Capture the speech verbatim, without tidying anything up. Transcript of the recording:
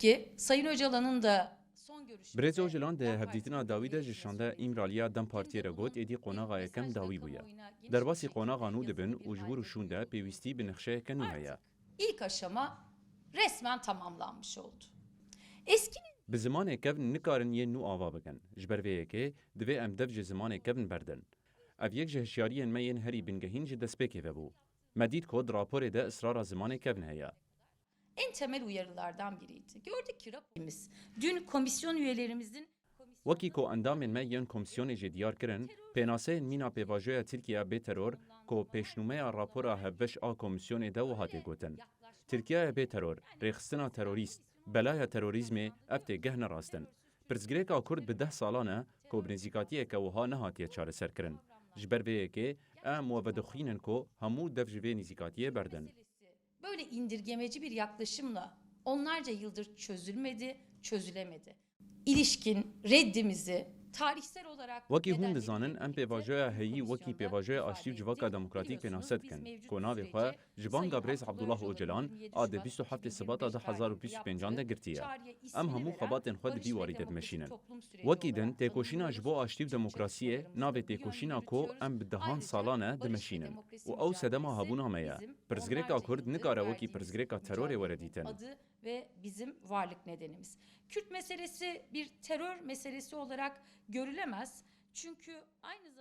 Ki Sayın Öcalan'ın da son görüşünde Birêz Ocalan di hevdîtina dawî de ji şande Îmraliya DEM Partiyê re got, êdî qonaxa yekem dawî bûye. Derbasî qonaxa nû dibin û ji wir û şûn de pêwîstî bi nexşeyeke nû heye. İlk aşama resmen tamamlanmış oldu. Eski Bi zimanê kevn nikarin yên nû ava bikin. Ji ber vê yekê divê em dev ji zimanê kevn berdin. Ev yek ji hişyariyên me yên herî bingehîn ji destpêkê ve bû. Me dît ku di raporê de israra zimanê kevn heye. En temel uyarılardan biriydi. Gördük ki raporumuz dün komisyon üyelerimizin Wekî ku endamên me yên komîsyonê jî diyar kirin, pênaseyên mîna pêvajoya Tirkiye bê teror ku pêşnûmeya rapora hevbeş a komîsyonê de wiha tê gotin: Tirkiyeyê bê teror, rêxistina terorîst, belaya terorîzmê, ev têgeh ne rast in. Pirsgirêka Kurd bi deh salan e ku bi nêzîkatiyeke wiha nehatiye çareserkirin. Ji ber vê yekê em we vedixwînin ku hemû dev ji vê nêzîkatiyê berdin. Böyle indirgemeci bir yaklaşımla onlarca yıldır çözülmedi, çözülemedi. İlişkin reddimizi tarihsel olarak Wekî hûn dizanin, em pêvajoya heyî wekî pêvajoya aştî û civaka demokratîk pênase dikin, ku navê xwe ji banga birêz Abdullah Ocalan a di bîst û heftê Sibata du hezar û bîst û pêncan de girtiye. Em hemû xebatên xwe di vî warî de dimeşînin. Wekî din, têkoşîna ji bo aştî û demokrasiyê navê têkoşîna ku em bi dehan salan e dimeşînin û ew sedema hebûna me ye. Pirsgirêka Kurd nikare wekî pirsgirêka terorê were dîtin. Adı ve bizim varlık nedenimiz. Kürt meselesi bir terör meselesi olarak görülemez. Çünkü aynı zamanda